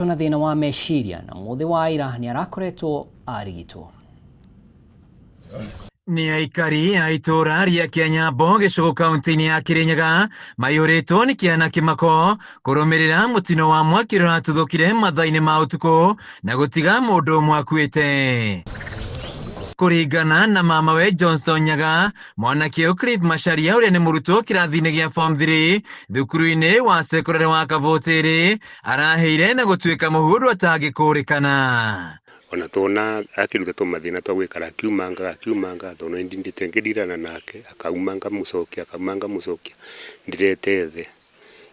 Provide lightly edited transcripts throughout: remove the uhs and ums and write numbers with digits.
Na thĩna wa meciria na mũthĩ wa ira nĩ arakoretwo arigitwo. Nĩ aikari a itũũra rĩa Kĩanyambo gĩcũgũ kaunti-inĩ ya Kĩrĩnyaga maiyũrĩtwo nĩ kĩana kĩmako kũrũmĩrĩra mũtino wa mwaki ũrĩa ũratuthũkire mathaa-inĩ ma ũtukũ na gũtiga mũndũ ũmwe akuĩte. Kũringana na mamawe Johnston Nyaga, mwanake ũyũ Cliff Macharia ũrĩa nĩ mũrutwo kĩrathi-inĩ gĩa form 3 thukuru-inĩ wa sekondarĩ wa Kabũtĩrĩ araheire na gũtuĩka mũhu ũndũ atangĩkũrĩkana. Ona tuona akiruta tũmathĩna twa gwĩkara akiumangaga akiumangaga tondũ nĩ ndindĩte ngĩndirana nake akauma ngamũcokia akauma ngamũcokia ndirete ithe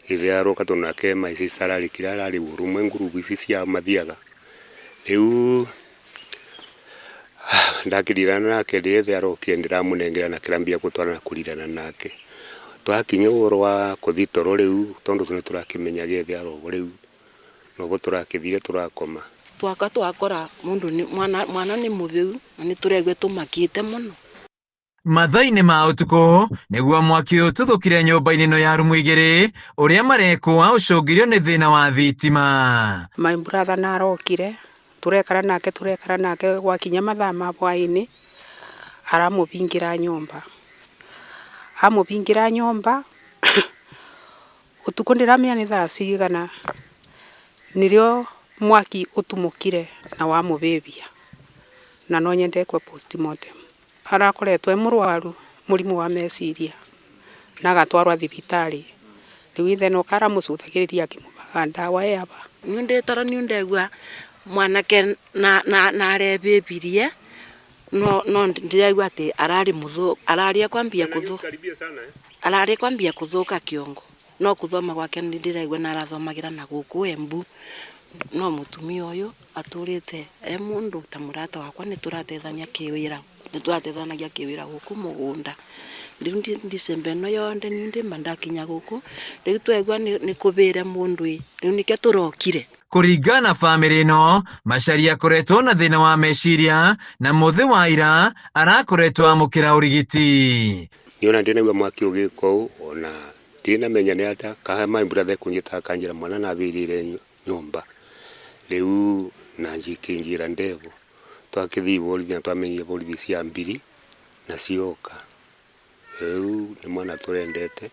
ithe aroka tondũ nake my sister ararĩ kĩrĩa ararĩ ũrũmwe ngurubu ici ciao mathiaga rĩu ndakĩrirana nake rĩrĩa ithe arokire ndĩramũnengera na kĩrambia gũtwarana kũrirana nake twakinya ũhoro wa kũthi toro rĩu tondũ nĩ tũrakĩmenyaga ithe arogo rĩu noguo tũrakĩthire tũrakoma. Twaka twakora mundu ni mwana mwana ni muthiu na ni turegwe tumakite muno. Mathaa-inĩ ma ũtukũ nĩguo mwaki ũyũ ũtuthũkire nyũmba-inĩ ĩno ya rumu igĩrĩ ũrĩa marekũa ũcũngĩrio nĩ thĩna wa thitima. My brother na arokire turekara nake turekara nake gwakinya mathaa ma hwaini aramũbingira nyũmba amũbingira nyũmba utuku ndiramenya ni thaa cigana nirio mwaki utumukire na wamũvĩvia na no nyende ekwe postmortem. Arakoretwo e mũrwaru mũrimũ wa meciria na agatwarwa thibitari riu ithe no karamũcũthagĩrĩria akĩmũbaga ndawa eba. Niĩ ndĩ toro niĩ ndegua mwanake na na narebibirie no no ndiraigua atĩ ararĩ mũthũ ararĩ kwambia kũthũ ararĩ kwambia kũthũka kĩongo no kũthoma gwake nĩ ndĩraigua na arathomagira na gũkũ Embu no mũtumia ũyũ atũrĩte e mũndũ ta mũrata wakwa nĩ tũrateithania kĩwĩra nĩ tũrateithanagia kĩwĩra gũkũ mũgũnda rĩu December ĩno yonthe niĩ ndĩma ndakinya gũkũ rĩu twegua nĩ kũbĩre mũndũ ĩ rĩu nĩkĩo tũrokire. Kũringana na bamĩrĩ ĩno, Macharia akoretwo na thĩna wa meciria na mũthĩ wa ira arakoretwo amũkĩra ũrigiti. Niĩ ona ndĩnaigua mwaki ũgĩka ũũ ona ndinamenya nĩ ata kaha my brother ekũnjĩta akanjĩra mwana nabĩrĩire nyũmba rĩu na njikĩnjĩra ndevo twakĩthiĩ borithi na twamenyire borithi cia mbiri na cioka rĩu nĩ mwana tũrendete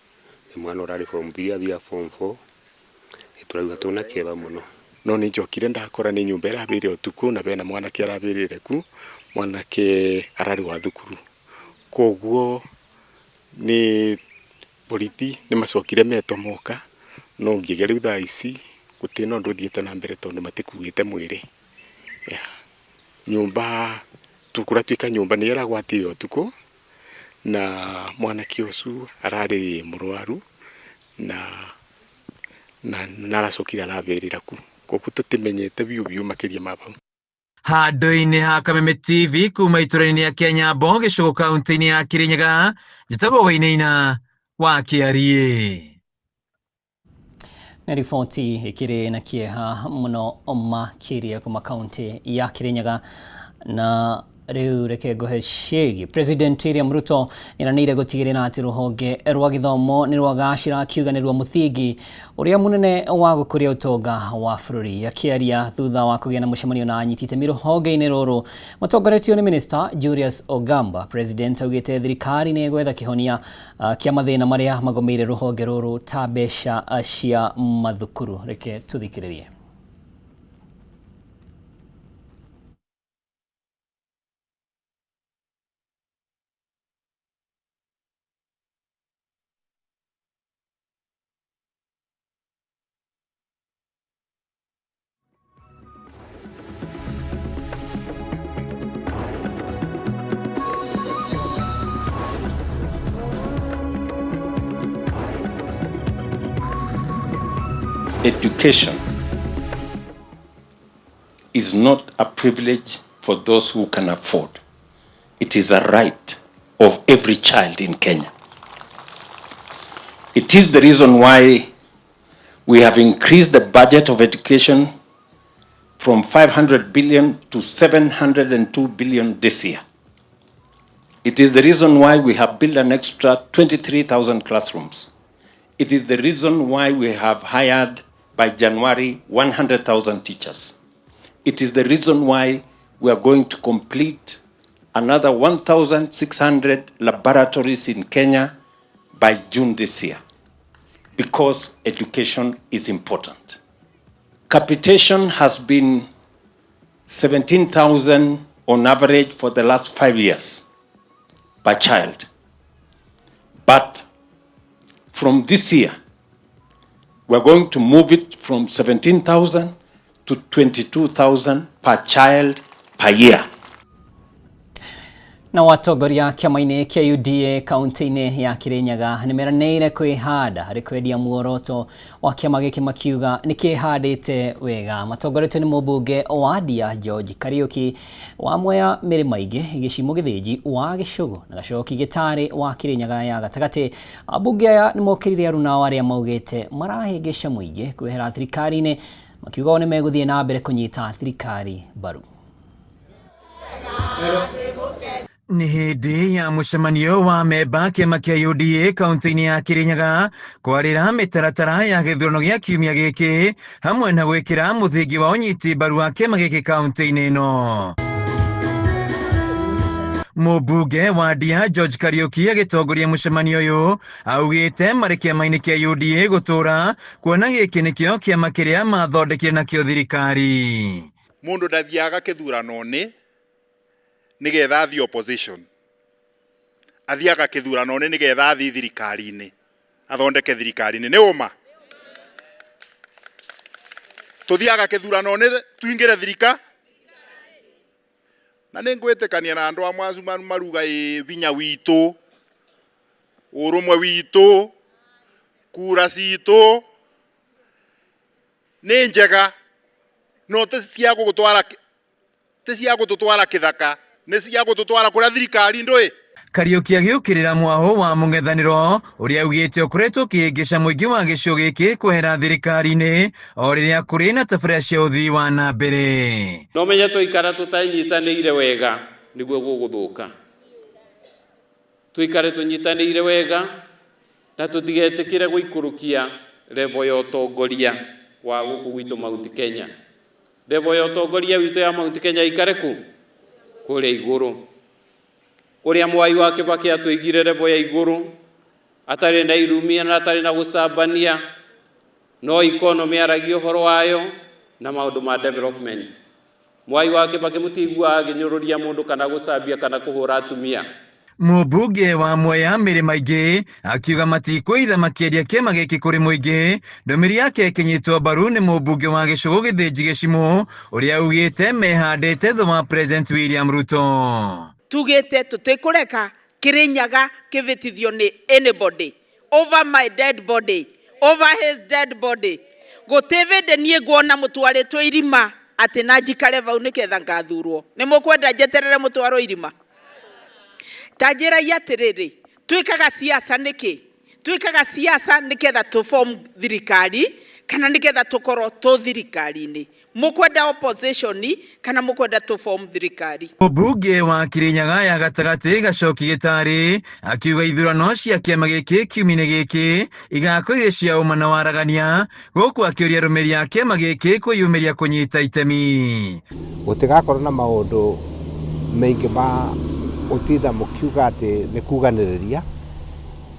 nĩ mwana ũrarĩ form 3 athiaga form 4 nĩ tũraigua twĩna kĩeva mũno. No nĩ njokire ndakora nĩ nyũmba ĩrabĩire ũtukũ na bena mwanake arabĩrĩre ku mwanake ararĩ wa thukuru koguo nĩ borithi nĩ macokire metwo moka no ngĩgĩa rĩu thaa ici gũtirĩ na ũndũ ũthiĩte na mbere tondũ matikuĩte mwĩrĩ. Nyũmba kũratuĩka nyũmba nĩ ĩragwatire ũtukũ na mwanake ũcio ararĩ mũrwaru na na aracokire arabĩrĩra ku koguo tũtimenyete biũ biũ makĩria ma hau. Handũ-inĩ ha Kameme TV kuma itũra-inĩ rĩa Kĩanyambo gĩcũgũ kaunti-inĩ ya Kĩrĩnyaga njĩtagwo Wainaina wa Kĩariĩ. Na riboti ĩkĩrĩ na kĩeha mũno makĩria kuma kaunti ya Kĩrĩnyaga na rĩu reke ngũhe ciĩgiĩ President William Ruto nĩeranĩire gũtigĩrĩra atĩ rũhonge rwa gĩthomo nĩ rwagacĩra akiuga nĩruo mũthingi ũrĩa mũnene wa gũkũria ũtonga wa bũrũri. Akĩaria thutha wa kũgĩa na mũcemanio na anyiti itemi rũhonge-inĩ rũrũ matongoretio nĩ Minister Julius Ogamba, President augĩte thirikari nĩ ĩgwetha kĩhonia kĩa mathĩna marĩa magũmĩire rũhonge rũrũ ta mbeca cia mathukuru. Reke tũthikĩrĩrie. Education is not a privilege for those who can afford. It is a right of every child in Kenya. It is the reason why we have increased the budget of education from 500 billion to 702 billion this year. It is the reason why we have built an extra 23,000 classrooms. It is the reason why we have hired by January 100,000 teachers. It is the reason why we are going to complete another 1,600 laboratories in Kenya by June this year, because education is important. Capitation has been 17,000 on average for the last 5 years per child. But from this year, we're going to move it from 17,000 to 22,000 per child per year. Na watongoria kĩama-inĩ kĩa UDA kaunti-inĩ ya Kirinyaga nĩmeranĩire kwĩhanda harĩ kwendia muoroto wa kĩama gĩkĩ makiuga nĩ kĩhandĩte wega. Matongoretio nĩ mũmbunge wa Ndia George Kariuki wa Mwea Mĩrĩma Ingĩ, Gĩcimo Gĩthĩnji wa Gĩcũgũ na Gacoki Gĩtarĩ wa Kirinyaga ya gatagatĩ. Ambunge aya nĩmokĩrire aruna arĩa maugĩte marahĩngĩca mũingĩ kwehera thirikari-inĩ, makiuga o nĩmegũthiĩ na mbere kũnyita thirikari mbaru. Nĩ hĩndĩ ya mũcemanio wa memba kĩama kĩa UDA kaunti-inĩ ya Kirinyaga kwarĩra mĩtaratara ya gĩthurano gĩa kiumia gĩkĩ hamwe na gwĩkĩra mũthingi wa ũnyiti mbaru wa kĩama gĩkĩ kaunti-inĩ ĩno. Mũmbunge wa Ndia George Kariuki agĩtongoria mũcemanio ũyũ augĩte marĩ kĩama-inĩ kĩa UDA gũtũra kuona gĩkĩ nĩkĩo kĩama kĩrĩa mathondekire nakĩo thirikari. Mũndũ ndathiaga kĩthurano-inĩ nigetha athi opposition, athiaga kĩthurano-inĩ nigetha athi thirikari-inĩ, athondeke thirikari-inĩ. Nĩ ũma tuthiaga kĩthurano-inĩ tuingĩre thirika, na nĩ ngwĩtĩkania na andũ amwe acu maruga ĩ vinya witũ, ũrũmwe witũ, kura citũ nĩ njega, no ti cia gũgũtwara, ti cia gũtũtwara kĩthaka, nĩ cia gũtũtwara kũrĩa thirikari ndũĩ. Kariuki agĩũkĩrĩra mwaho wa mũng'ethanĩro ũrĩa augĩte ũkoretwo ũkĩhĩngĩca mũingĩ wa gĩcigo gĩkĩ kwehera thirikari-inĩ o rĩrĩa kũrĩ na tabarĩra cia ũthii wa na mbere. No menye tũikara tũtanyitanĩire wega nĩguo gũgũthũka. Tũikare tũnyitanĩire wega na tũtigetĩkĩre gũikũrũkia level ya ũtongoria wa gũkũ gwitũ Mount Kenya. Level ya ũtongoria witũ ya Mount Kenya ikare kũ? Kũrĩa igũrũ. Ũrĩa Mwai wa Kibaki atũigire level ya igũrũ, atarĩ na irumia na atarĩ na gũcambania, no economy aragia ũhoro wayo na maũndũ ma development. Mwai wa Kibaki mũtiguaga akĩnyũrũria mũndũ kana gũcambia kana kũhũra atumia. Mũmbunge wa Mwea Mĩrĩma Ingĩ akiuga matikwĩitha makĩendia kĩama gĩkĩ kũrĩ mũingĩ. Ndũmĩrĩri yake ĩkĩnyitwo mbaru nĩ mũmbunge wa Gĩcũgũ Gĩthĩnji Gĩcimũ ũrĩa augĩte mehandĩte thutha wa President William Ruto. Tugĩte tũtikũreka Kirinyaga kĩvĩtithio nĩ anybody over my dead body, over his dead body. Gũtirĩ hĩndĩ niĩ nguona mũtwarĩtwo irima atĩ na njikare vau nĩketha ngathurwo. Nĩ mũkwenda njeterere mũtwarwo irima? Ta njĩrai atĩrĩrĩ, twĩkaga siasa nĩkĩ? Twĩkaga siasa nĩketha tũ form thirikari kana nĩketha tũkorwo tũ thirikari-inĩ. Mũkwenda opposition kana mũkwenda tũ form thirikari? Mũmbunge wa Kirinyaga ya gatagatĩ Gacoki Gĩtarĩ akiuga ithurano cia kĩama gĩkĩ kiumia-inĩ gĩkĩ igakorwo irĩ cia ũma na waragania, gũkũ akĩũria arũmĩrĩri a kĩama gĩkĩ kwĩyumĩria kũnyita itemi. Gũtigakorwo na maũndũ maingĩ ma gũtinda mũkiuga atĩ nĩ kuganĩrĩria,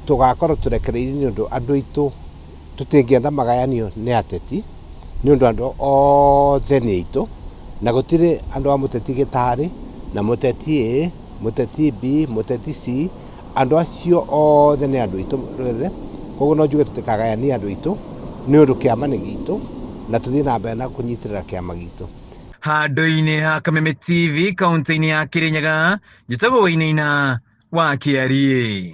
tũgakorwo tũrekereirie nĩ ũndũ andũ aitũ tũtingĩenda magayanio nĩ ateti, nĩ ũndũ andũ othe nĩ aitũ, na gũtirĩ andũ a mũteti Gĩtarĩ na mũteti A, mũteti B, mũteti C, andũ acio othe nĩ andũ aitũ othe. Koguo no njuge tũtikagayanie andũ aitũ nĩ ũndũ kĩama nĩ gitũ na tũthiĩ na mbere na kũnyitĩrĩra kĩama gitũ. Handũ-inĩ ha Kameme TV kaunti-inĩ ya Kirinyaga, njĩtagwo Wainaina wa Kĩariĩ.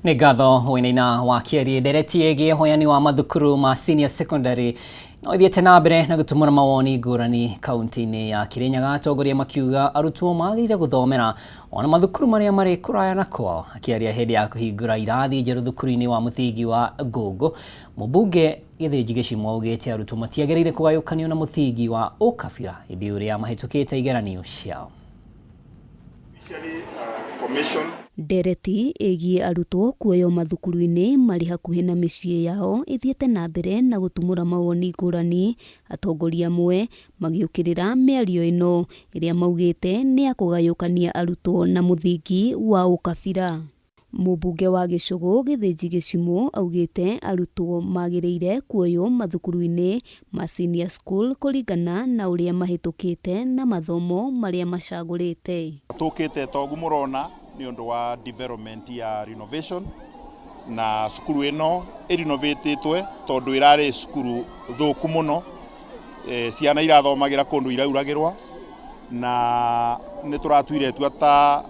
Nĩ ngatho Wainaina wa Kĩariĩ. Ndereti ĩgiĩ ũheani wa mathukuru ma senior secondary no ithiĩte na mbere na gũtũmũra mawoni ngũrani kaunti-inĩ ya Kirinyaga. Atongoria makiuga arutwo magĩrĩire gũthomera ona mathukuru marĩa marĩ kũraya na kwao. Akĩaria hĩndĩ ya kũhingũra irathi njerũ thukuru-inĩ wa mũthingi wa Ngũngũ, mũmbunge Gĩthĩnji Gĩcimũ augĩte arutwo matiagĩrĩire kũgayũkanio na mũthingi wa ũkabira hĩndĩ ĩrĩa mahĩtũkĩte igeranio ciao. Commission. Ndereti ĩgiĩ arutwo kuoywo mathukuru-inĩ marĩ hakuhĩ na mĩciĩ yao ĩthiĩte na mbere na gũtumũra mawoni ngũrani, atongoria amwe magĩũkĩrĩra mĩario ĩno ĩrĩa maugĩte nĩ ya kũgayũkania arutwo na mũthingi wa ũkabira. Mũmbunge wa Gĩcũgũ Gĩthĩnji Gĩcimũ augĩte arutwo magĩrĩire kuoywo mathukuru-inĩ ma senior school kũringana na ũrĩa mahĩtũkĩte na mathomo marĩa macagũrĩte. Tũkĩte togu mũrona nĩ ũndũ wa development ya renovation na cukuru ĩno ĩrinovatĩtwe tondũ ĩrarĩ cukuru thũku mũno. Ciana irathomagĩra kũndũ irauragĩrwa na nĩ tũratuire itua ta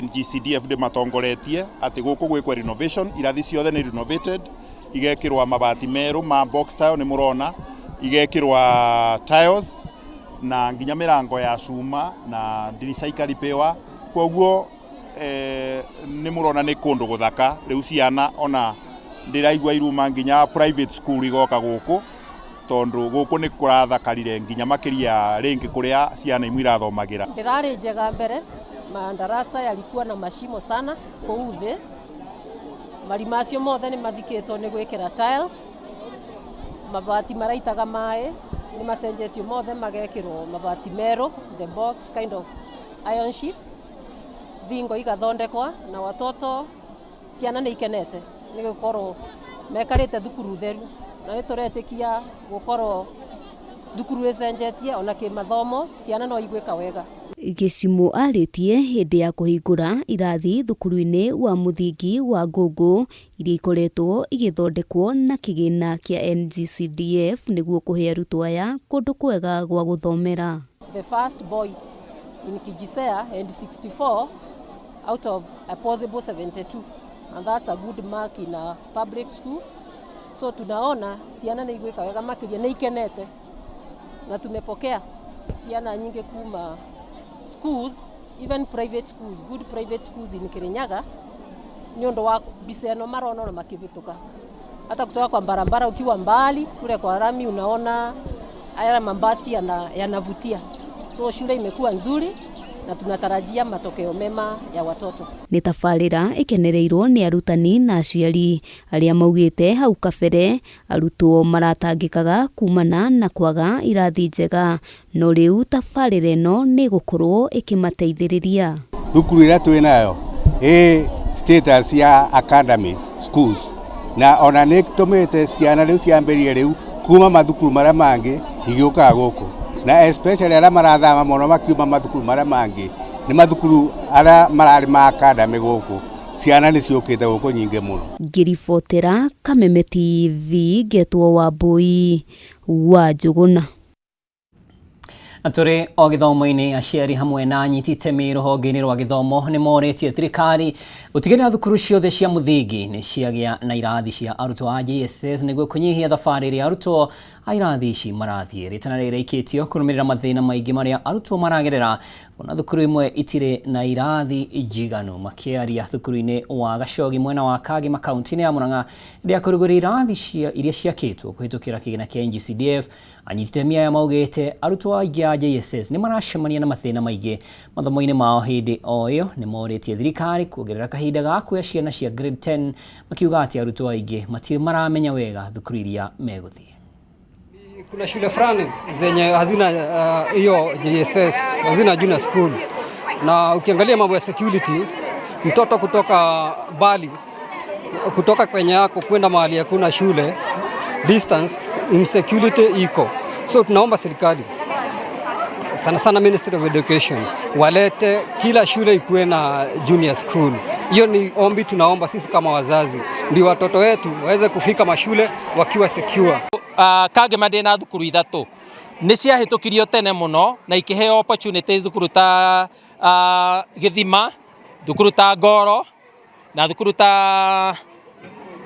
NGCDF ndĩmatongoretie atĩ gũkũ gwĩkwo renovation, irathi ciothe nĩ renovated, igekĩrwa mabati merũ ma box tile nĩ mũrona, igekĩrwa tiles na nginya mĩrango ya cuma na ndirica ikaripewa. Koguo nĩ mũrona nĩ kũndũ gũthaka. Rĩu ciana ona ndĩraigua iruma nginya private school igoka gũkũ tondũ gũkũ nĩ kũrathakarire nginya makĩria rĩngĩ kũrĩa ciana imwe irathomagĩra. Ndĩrarĩ njega mbere, madarasa yalikuwa na mashimo sana kũu thĩ, marima acio mothe nĩ mathikĩtwo nĩ gwĩkĩra tiles, mabati maraitaga maĩ nĩ macenjetio mothe magekĩrwo mabati merũ, the box kind of iron sheets, thingo igathondekwa na watoto ciana nĩ ikenete nĩ gũkorwo mekarĩte thukuru theru, na nĩ tũretĩkia gũkorwo thukuru ĩcenjetie ona kĩmathomo ciana no igwĩka wega. Gĩcimũ arĩtie hĩndĩ ya kũhingũra irathi thukuru-inĩ wa mũthingi wa Ngũngũ iria ikoretwo igĩthondekwo na kĩgĩna kĩa NGCDF nĩguo kũhe arutwo aya kũndũ kwega gwa gũthomera. The first boy in Kijisea and 64 out of a possible 72, and that's a good mark in a public school. So tunaona ciana nĩ igwĩka wega makĩria, nĩ ikenete na tumepokea ciana nyingĩ kuma schools, even private schools, good private schools in Kirinyaga nĩ ũndũ wa mbica ĩno marona ona makĩhĩtũka. Hata kutoka kwa barabara ukiwa mbali kule kwa rami unaona haya mabati yanavutia. So shule imekuwa nzuri na tunatarajia matokeo mema ya watoto. Nĩ tabarĩra ĩkenereirwo nĩ arutani na aciari arĩa maugĩte hau kabere arutwo maratangĩkaga kumana na kwaga irathi njega, no rĩu tabarĩra ĩno nĩ ĩgũkorwo ĩkĩmateithĩrĩria. Thukuru ĩrĩa twĩ nayo ĩ status ya academy schools, na ona nĩ tũmĩte ciana rĩu ciambĩrĩrie rĩu kuma mathukuru marĩa mangĩ igĩũkaga gũkũ, na especially arĩa marathama mũno makiuma mathukuru marĩa mangĩ nĩ mathukuru arĩa mararĩ ma academy gũkũ, ciana nĩ ciũkĩte gũkũ nyingĩ mũno. Ngĩribotera Kameme TV ngetwo Wambui wa Njũgũna. Na tũrĩ o gĩthomo-inĩ, aciari hamwe na anyiti itemi rũhonge-inĩ rwa gĩthomo nĩ morĩtie thirikari gũtigĩrĩra thukuru ciothe cia mũthingi nĩ ciagĩa na irathi cia arutwo a JSS nĩguo kũnyihia thabarĩ ĩrĩa arutwo a irathi ici marathiĩ. Rĩtana rĩrĩ rĩikĩtio kũrũmĩrĩra mathĩna maingĩ marĩa arutwo maragerera kuona thukuru imwe itirĩ na irathi njiganu. Makĩaria thukuru-inĩ wa Gacogi mwena wa Kagima kaunti-inĩ ya Murang'a rĩrĩa kũrugũria irathi iria ciakĩtwo kũhĩtũkĩra kĩgĩna kĩa NGCDF, anyiti itemi aya maugĩte arutwo aingĩ a JSS nĩ maracemania na mathĩna maingĩ mathomo-inĩ mao. Hĩndĩ o ĩyo nĩ morĩtie thirikari kuongerera kahinda ga kuoya ciana cia grade 10, makiuga atĩ arutwo aingĩ matirĩ maramenya wega thukuru iria megũthiĩ. Kuna shule fulani zenye hazina hiyo JSS, hazina junior school, na ukiangalia mambo ya security, mtoto kutoka mbali, kutoka kwenye yako kwenda mahali hakuna shule, distance insecurity iko. So tunaomba serikali sana sana Ministry of Education walete kila shule ikuwe na junior school. Hiyo ni ombi tunaomba sisi kama wazazi, ndio watoto wetu waweze kufika mashule wakiwa secure. Kagema ndĩna thukuru ithatũ nĩ ciahĩtũkirio tene mũno na ikĩheo opportunity thukuru ta Gĩthima, thukuru ta Ngoro na thukuru ta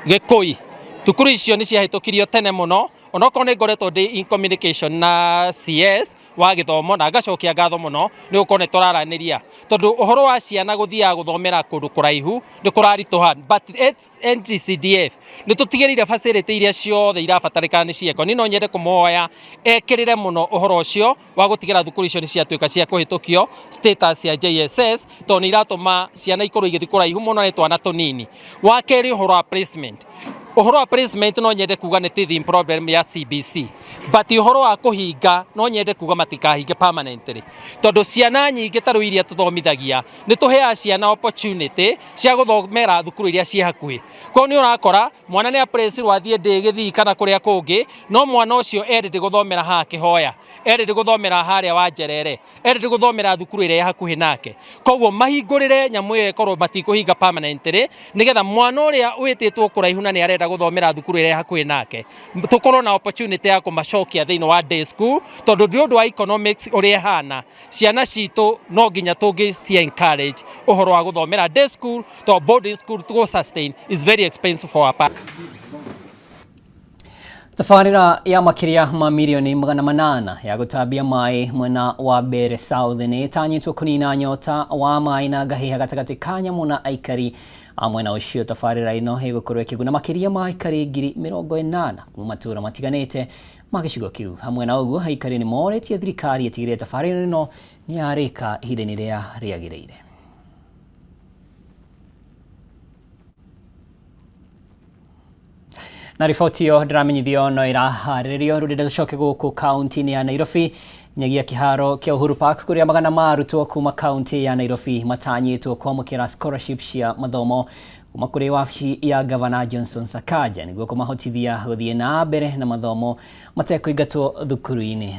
Gĩkũi. Thukuru icio nĩ ciahĩtũkirio tene mũno Onokorwo nĩ ngoretwo ndĩ in communication na CS wa gĩthomo na ngacokia ngatho mũno nĩ gũkorwo nĩ tũraranĩria, tondũ ũhoro wa ciana gũthiaga gũthomera kũndũ kũraihu nĩ kũraritũha, but NGCDF nĩ tũtigĩrĩire facility iria ciothe irabatarĩkana nĩ ciekwo. Niĩ no nyende kũmũhoya ekĩrĩre mũno ũhoro ũcio wa gũtigĩra thukuru icio nĩ ciatuĩka cia kũhĩtũkio status ya JSS, tondũ nĩ iratũma ciana ikorwo igĩthiĩ kũraihu mũno nĩ twana tũnini. Wa kerĩ, ũhoro wa placement. Ũhoro wa placement no nyende kuga nĩ teething problem ya CBC, but ũhoro wa kũhinga no nyende kuga matikahinge permanently, tondũ ciana nyingĩ ta rĩu iria tũthomithagia nĩ tũheaga ciana opportunity cia gũthomera thukuru iria ciĩ hakuhĩ. Koguo nĩ ũrakora mwana nĩ aplacirwo athiĩ ndĩ Gĩthii kana kũrĩa kũngĩ, no mwana ũcio erĩndĩ gũthomera haha Kĩhoya, erĩndĩ gũthomera harĩa Wanjerere, erĩndĩ gũthomera thukuru ĩrĩa ĩ hakuhĩ nake. Koguo mahingũrĩre nyamũ ĩyo ĩkorwo matikũhinga permanently, nĩgetha mwana ũrĩa wĩtĩtwo kũraihu na nĩ arenda gũthomera thukuru ĩrĩa ĩ hakuhĩ nake, tũkorwo na opportunity ya kũmacokia thĩinĩ wa day school, tondũ nĩ ũndũ wa economics ũrĩa ĩhana, ciana citũ no nginya tũngĩ cia encourage ũhoro wa gũthomera day school, tondũ boarding school to sustain is very expensive for our parents. Tabarĩra ya makĩria ma mirioni 800 ya gũtambia maĩ mwena wa Mbeere South nĩ ĩtanyĩtwo kũnina nyota wa maĩ na ngahĩha gatagatĩ ka nyamũ na aikari a mwena ũcio. Tabarĩra ĩno ĩgũkorwo ĩkĩguna makĩria ma aikari 80,000 kuma matũũra matiganĩte ma gĩcigo kĩu. Hamwe na ũguo, aikari nĩ morĩtie thirikari ĩtigĩrĩre tabarĩra ĩno nĩ yarĩka ihinda-inĩ rĩrĩa rĩagĩrĩire. Na riboti ĩyo ndĩramenyithio no ĩraharĩrĩrio. Rĩu ndĩrenda tũcoke gũkũ kaunti-inĩ ya Nairobi, nyagia kĩharo kĩa Uhuru Park, kũrĩa magana ma arutwo kuma kaunti ya Nairobi matanyĩtwo kwamũkĩra scholarship cia mathomo kuma kũrĩ wabici ya Gavana Johnson Sakaja, nĩguo kũmahotithia gũthiĩ na mbere na mathomo matekũingatwo thukuru-inĩ.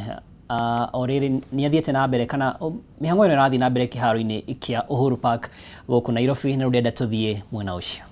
O rĩrĩ nĩ athiĩte na mbere kana mĩhang'o ĩno ĩrathiĩ na mbere kĩharo-inĩ kĩa Uhuru Park gũkũ Nairobi, na rĩu ndĩrenda tũthiĩ mwena ũcio.